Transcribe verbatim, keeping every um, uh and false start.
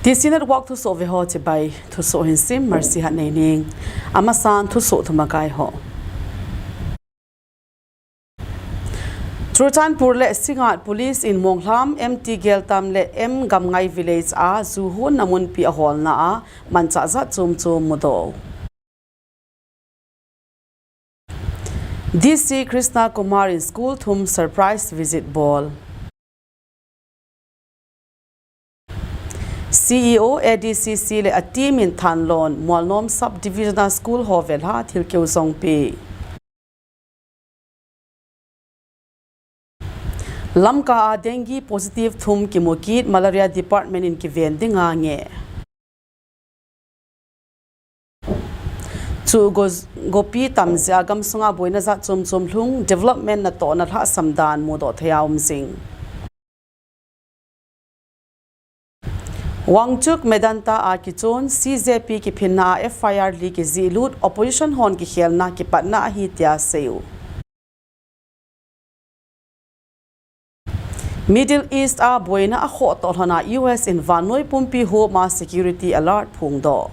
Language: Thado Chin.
T C Network thusoh veho chibai, thusoh hinsim Mercy Hatneining. Amasan thusoh thumakai ho. Churachandpur le Singngat Police in Monglham M T Geltam le M Gamngai Village a ju honna munpi a holna a manchah jat chom chom mudoh. D C Krishna Kumar in school thum surprise visit bol. C E O A D C C le a team in Thanlon Mualnom Sub Divisional School ho velha thilkeu jong pe. Lamka a dengue positive thum kimu kit, Malaria Department in kiven dinga nge. Chu go-, gopi tam jeh a gamsunga boina jat chom chom lhung, development natohna lhahsam dan mudoh thei a um jing. Wangchuck Medanta a kichon C J P kiphinna a F I R li kijih lut, opposition hon kikhelna kipatna ahi tia seiyu. Middle East a boina akhoh toh lhon a U S in vannoi pumpi homa security alert phongdoh.